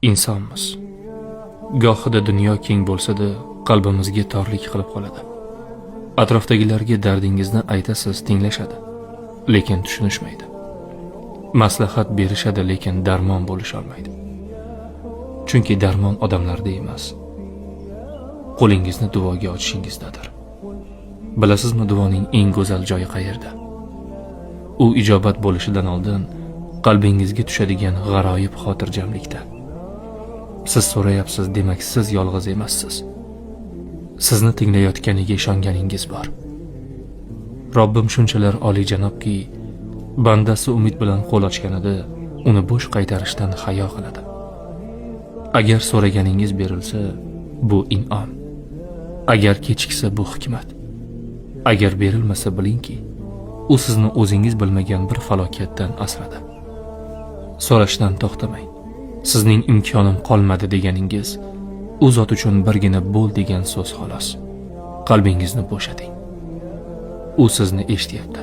Insonmiz. Gohida dunyo keng bo'lsa-da, qalbimizga torlik qilib qoladi. Atrofdagilarga dardingizni aytasiz, tinglashadi, lekin tushunishmaydi. Maslahat berishadi, lekin darmon bo'lisholmaydi. Chunki darmon odamlarda emas, qo'lingizni duoga ochishingizdadir. Bilasizmi, duoning eng go'zal joyi qayerda? U ijobat bo'lishidan oldin qalbingizga tushadigan g'aroyib xotirjamlikda. Siz so'rayapsiz, demak siz yolg'iz emassiz. Sizni tinglayotganiga ishonganingiz bor. Robbim shunchalar oliyjanobki, bandasi umid bilan qo'l ochganida uni bo'sh qaytarishdan hayo qiladi. Agar so'raganingiz berilsa, bu in'om. Agar kechiksa, bu hikmat. Agar berilmasa, bilingki, u sizni o'zingiz bilmagan bir falokatdan asradi. So'rashdan to'xtamang. Sizning imkonim qolmadi deganingiz u zot uchun birgina bo'l degan so'z xolos. Qalbingizni bo'shating. U sizni eshityapti.